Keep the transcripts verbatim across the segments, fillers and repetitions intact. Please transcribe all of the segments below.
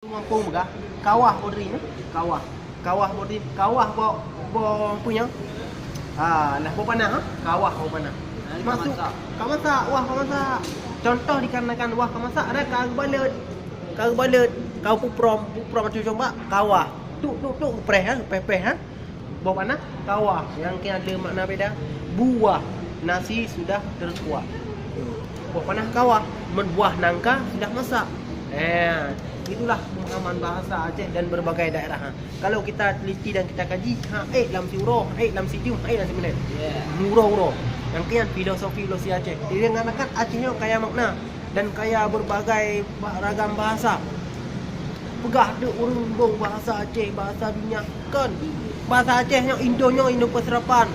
Mumpung peugah, kawah boh drien, kawah. Kawah boh drien, kawah boh, boh peue nyan? Ha, lah boh panah, ha? Kawah boh panah. Masuk, ka masak, wah ka masak. Contoh dikarenakan wah ka masak, ada ka geubalot. Ka geubalot, ka puprom, puprom macam coba, kawah. Tuk, tuk, tuk, preh, ha? Preh, preh, ha? Boh panah kawah, nyang keuh ada makna beda. Buah nasi sudah terkuah. Boh panah kawah, meubuah nangka sudah masak. Eh, itulah pemahaman bahasa Aceh dan berbagai daerah. Kalau kita teliti dan kita kaji, ha, eh, lam siuroe, eh, lam sijeuem, eh, lam simenit. Uroe-uroe. Nyang keuh filosofi-filosofi Aceh. Jadi, ngatakan Aceh nyoe kaya makna dan kaya berbagai ba-, ragam bahasa. Peugah deuek ureueng bong bahasa Aceh, bahasa dunia. Kon. Bahasa Aceh nyoe Indo nyoe, Indo Perserapan.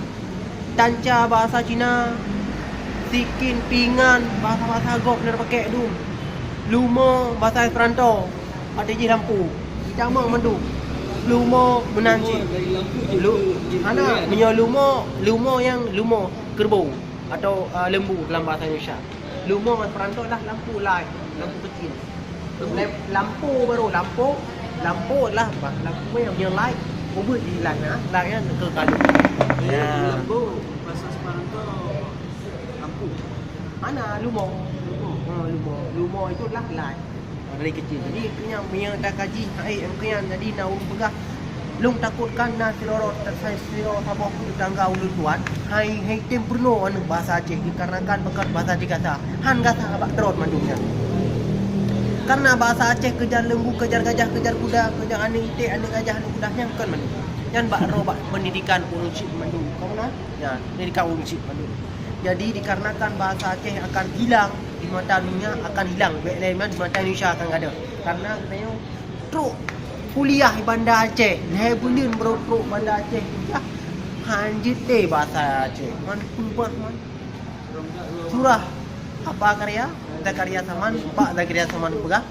Tanca bahasa Cina, sikin, pingan, bahasa-bahasa gob na pakèk dum. Lumo, bahasa Esperanto. Arti jih lampu. Itamong mandum. Lumo meunan cit. Lu-, hana, meunyoe lumo, lumo nyang lumo kerbau atau, ah, lembu dalam bahasa Indonesia. Lumo ngon Esperanto lah lampu, light, lampu kecil. Lampu. Lem-, lampu baru, lampu, lampu lah bah, lampu yang, yang light, ubit di light, ha, light kan ke kalu. Ya. Lampu, bahasa Esperanto, lampu. Mana lumo? Lumo. Ha, lumo. Lumo itu lah light. Dari kecil. Jadi, kenyang, meunyoe takaji, hai, kenyang, jadi na ureueng peugah, lôn takot kan na sidroe, sidroe saboh tetangga ulôn tuan, hai, hai tem peurunoe aneuëk bahasa Aceh, dikarenakan bekat bahasa Aceh gata. Han gata bak trot mandum nyan. Karena bahasa Aceh kejar lembu, kejar gajah, kejar kuda, kejar aneuëk iték, aneuëk gajah, aneuëk kuda, nyan kon mandum. Nyan bak roh, bak pendidikan ureueng chik mandum. Kamu na? Ya, pendidikan ureueng chik mandum. Jadi, dikarenakan bahasa Aceh akan hilang di mata dunia, akan hilang. Bèk lé man di mata Indonesia akan gadôh. Karena geutanyoe trok kuliah di Banda Aceh. Lhèe buleuen baru trok Banda Aceh. Yah, hanjeuet lé bahasa Aceh. Man peubah man. Surah apa karya? Zakaria Saman, Pak Zakaria Saman peugah.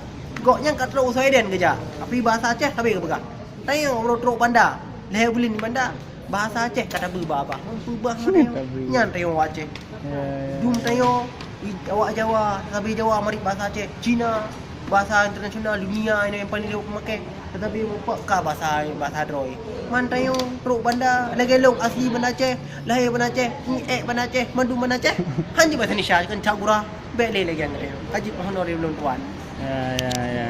Gobnyan ka trok u Sweden geujak. Tapi bahasa Aceh sabe geupeugah. Tanyoe baru trok Banda. Lhèe buleuen di Banda. Bahasa Aceh ka tabeuba bah. Peubah tanyoe. Nyan tanyoe Aceh. Ya, ya, ya. Dum tanyoe, i-, awak Jawa, sabe Jawa marit bahasa Aceh, Cina, bahasa internasional dunia ini yang paling lewat pemakai. Tetapi mupak ka bahasa, bahasa droe. Man tanyoe trok Banda, lagèe lôn asli Banda Aceh, lahé Banda Aceh, ngiek Banda Aceh, mandum Banda Aceh. Hanjeuet bahasa Indonesia kan cak gura, bèk lé lagèe nyan. Kaji honor di ulôn tuan. Ya, ya, ya.